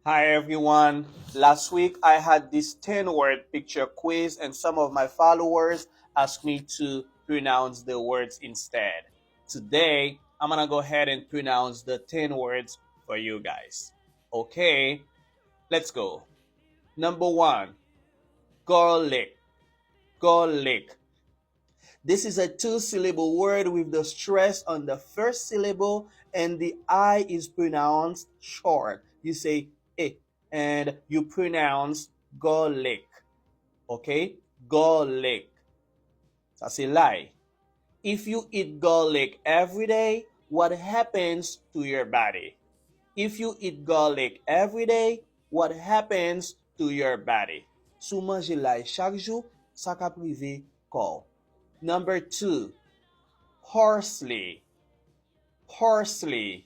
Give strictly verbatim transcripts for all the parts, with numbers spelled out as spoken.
Hi everyone. Last week I had this ten word picture quiz and some of my followers asked me to pronounce the words instead. Today, I'm gonna go ahead and pronounce the ten words for you guys. Okay, let's go. Number one, garlic. Garlic. This is a two syllable word with the stress on the first syllable and the I is pronounced short. You say eh and you pronounce garlic. Okay? Garlic. Sa se lay. If you eat garlic every day, what happens to your body? If you eat garlic every day, what happens to your body? Si w manje lay chak jou, sa k ap rive kò w. Number two, parsley. Parsley.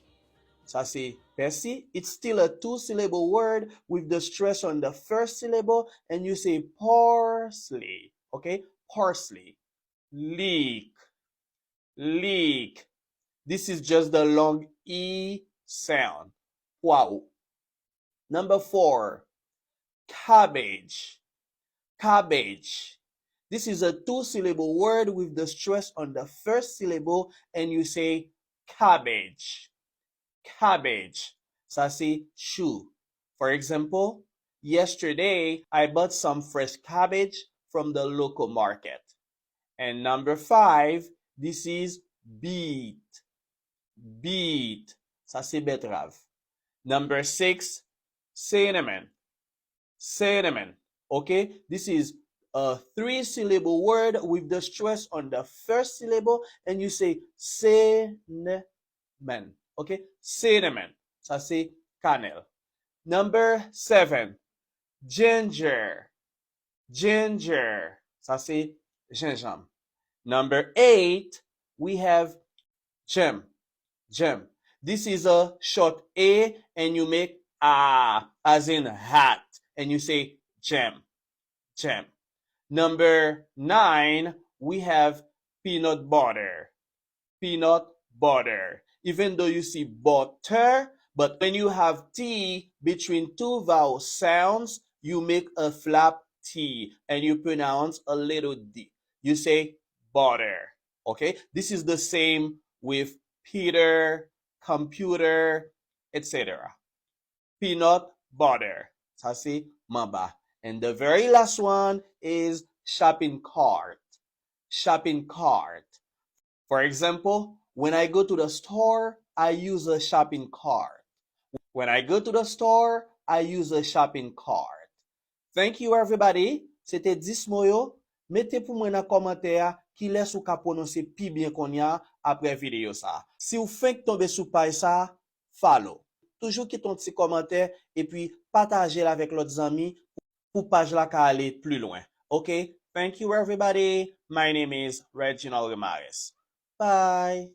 Sa se pèsi. It's still a two syllable word with the stress on the first syllable and you say parsley. Okay? Parsley. Leek. Leek. This is just the long E sound. Pwawo. Number four, cabbage. Cabbage. This is a two syllable word with the stress on the first syllable and you say cabbage. Cabbage. Sa se chou. For example, yesterday I bought some fresh cabbage from the local market. And number five, this is beet. Beet. Sa se bètrav. Number six, cinnamon. Cinnamon. Okay? This is a three syllable word with the stress on the first syllable and you say cinnamon. Okay? Cinnamon. Sa se kanèl. Number seven, ginger. Ginger. Sa se jenjanm. Number eight, we have jam. Jam. This is a short A and you make ah, as in hat, and you say jam. Jam. Number nine, we have peanut butter. Peanut butter. Even though you see butter, but when you have T between two vowel sounds, you make a flap T and you pronounce a little D. You say butter. Okay? This is the same with Peter, computer, et cetera. Peanut butter. Sa se manba. And the very last one is shopping cart. Shopping cart. For example, when I go to the store, I use a shopping cart. When I go to the store, I use a shopping cart. Thank you everybody. Se te dis mo yo. Mete pou mwen nan kòmantè a kilès ou ka pwononse pi byen kounye a apre videyo sa a. Si w fenk tonbe sou paj sa a, follow. Toujou kite yon ti kòmantè epi pataje l avèk lòt zanmi pou paj la ka ale pli lwen. Ok? Thank you everybody. My name is Reginald Remares. Bye.